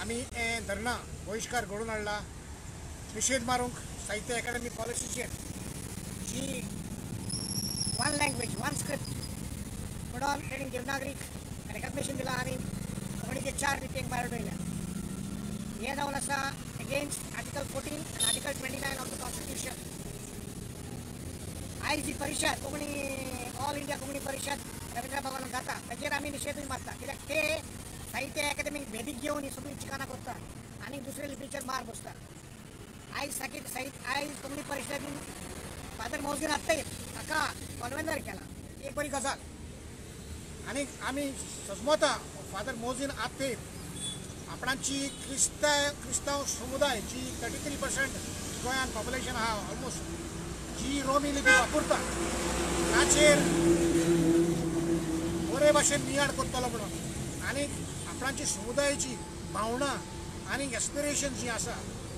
आमी हें धरणां बहिश्कार घडोवन हाडला निशेध मारूंक साहित्य अकादमी पॉलिसीचेर जी वन लँग्वेज वन स्क्रिप्ट म्हणून तेणी देवनागरीक रेकग्नेशन दिलां आनी कोंकणीचे चार लिपयेक भायर उडयल्या. हें जावन आसा against article 14 आनी आर्टिकल 29 ऑफ the constitution. आयज जी परिशद कोंकणी ऑल इंडिया कोंकणी परिशद रवींद्र भवनात जाता ताचेर आमी निशेधूय मारता, कित्याक ते साहित्य अकादमीक भेदीक घेवन ही सगळीं चिकानां करता आनी दुसरे लिपीचेर मार बसता. आयज साकीत साहित्य आयज कोंकणी परिशदेन फादर मोझीन आत्तैर हाका कॉन्वेनर केला, एक बरी गजाल. आनी आमी सजमता फादर मोझीन आत्तैर आपणाची क्रिस्तांव समुदाय जी 33% गोंयांत पॉप्युलेशन आहा ऑलमोस्ट, जी रोमी लिपी वापरता ताचेर बरे भाशेन नियाळ करतलो म्हणून आनी आपणाची समुदायाची भावना आनी एस्पिरेशन जी आसा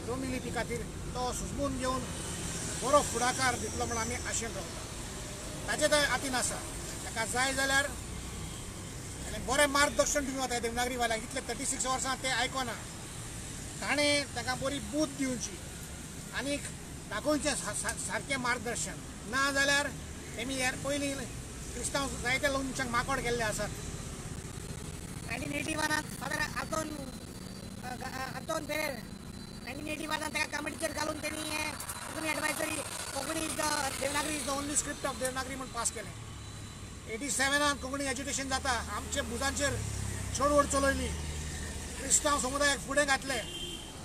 रोमी लिपी खातीर तो सुजमून घेवन बरो फुडाकार दितलो म्हणून आमी आशेन रावता. ताचे ते हातीन आसा, ताका जाय जाल्यार आनी बरें मार्गदर्शन दिवंक वता देवनागरी वाल्यांक. इतले 36 वर्सां ते आयकना, ताणें ताका बरी बूद दिवची आनी दाखोवचें सारकें मार्गदर्शन. ना जाल्यार तेमी ह्या पयलीं क्रिस्तांव जायते लोकांक माकोड केल्ले आसात. 1981 फादर आंतोन पेरेर 1981 ताका कमिटीचेर घालून तेणी Konkani advisory Konkani is the Devanagari is the only script of Devanagari म्हूण पास केलें. 87 कोंकणी एज्युकेशन जाता, आमचे भुजांचेर चळवळ चलयली, क्रिस्तांव समुदायाक फुडें घातले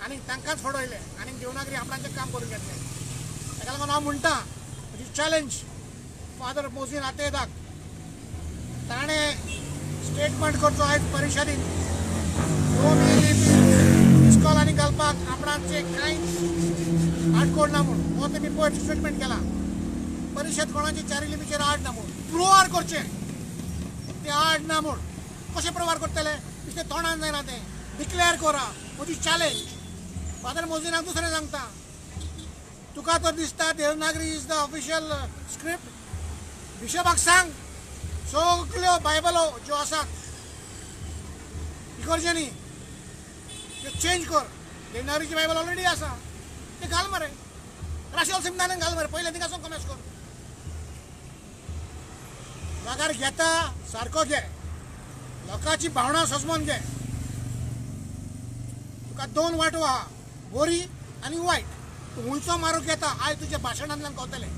आनी तांकांच फडयले आनी देवनागरी आपणाचें काम करून घेतलें. ताका लागून हांव म्हणटा म्हजी चॅलेंज फादर मोझीन आतेदाक, ताणें स्टेटमेंट करचो आयज परिशदीन रोमी लिपी इस्कॉलांनी घालपाक आपणाचें कांयच आडकोळ ना म्हूण. हो तेमी पयर स्टेटमेंट केला, परिशद कोणाची चारी लिपीचेर आड ना म्हूण. प्रोवार करचें ते आड ना म्हूण कशें प्रोवार करतले? नुस्तें तोंडान जायना तें डिक्लेअर करा. म्हजी चॅलेंज फादर मोझीनाक दुसरें सांगता, तुका तर दिसता Devanagari is the official script, बिशपाक सांग सगल्यो बायबलो ज्यो आसात इगर्जेनी न्ही त्यो चेंज कर. देवनागरीची बायबल ऑलरेडी आसा ते घाल मरे, राशेल सिमनान घाल मरे, पयलें थिंगासून कॉमेस कर. पगार घेता सारको घे, लोकांची भावना सजमोन घे. तुका दोन वाटो आहा, बरी आनी वायट. तूं उंचो मारूंक येता आयज तुज्या भाशणांतल्यान कळटलें.